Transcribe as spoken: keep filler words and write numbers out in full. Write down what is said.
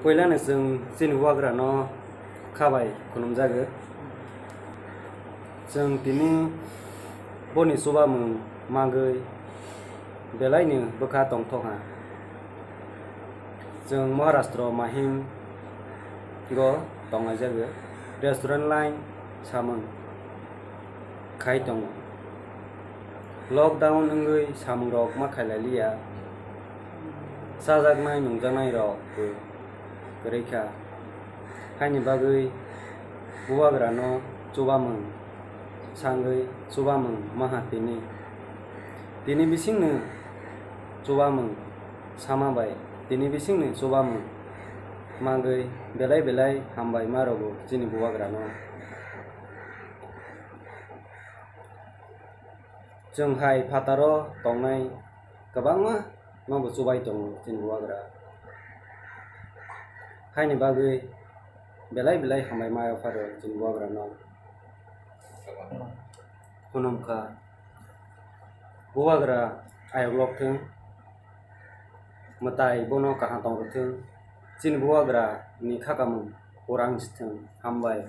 Puilano chwng chini Bubagrano kha bai khulumjago. Chwng tini boni chubamung magwi belaino bwkha tongthokha. Chwng Maharashtra Mahingo tonglaijago. Restaurant line samung khai tongo. Lockdown wngwi samungrok ma khailai liya. Chajaknai nungjaknairok bo kwrwi kha. Haini bagwi Bubagrano chubamung sangwi chubamung maha tini. Tini bisingno chubamung sama bai tini bisingno chubamung magwi belai belai hambai ma rwgo chini Bubagrano. Chwng hai phataro tongnai kwbangma no bo chubai tongo chini Bubagra. Haini bagwi belai belai hambai ma pharo chini Bubagrano. Khulumkha. Bubagra ayok lok thung. Mwtai bono kaham tong rw thung. Chini Bubagra ni khakamung kurang si thung. Hambai.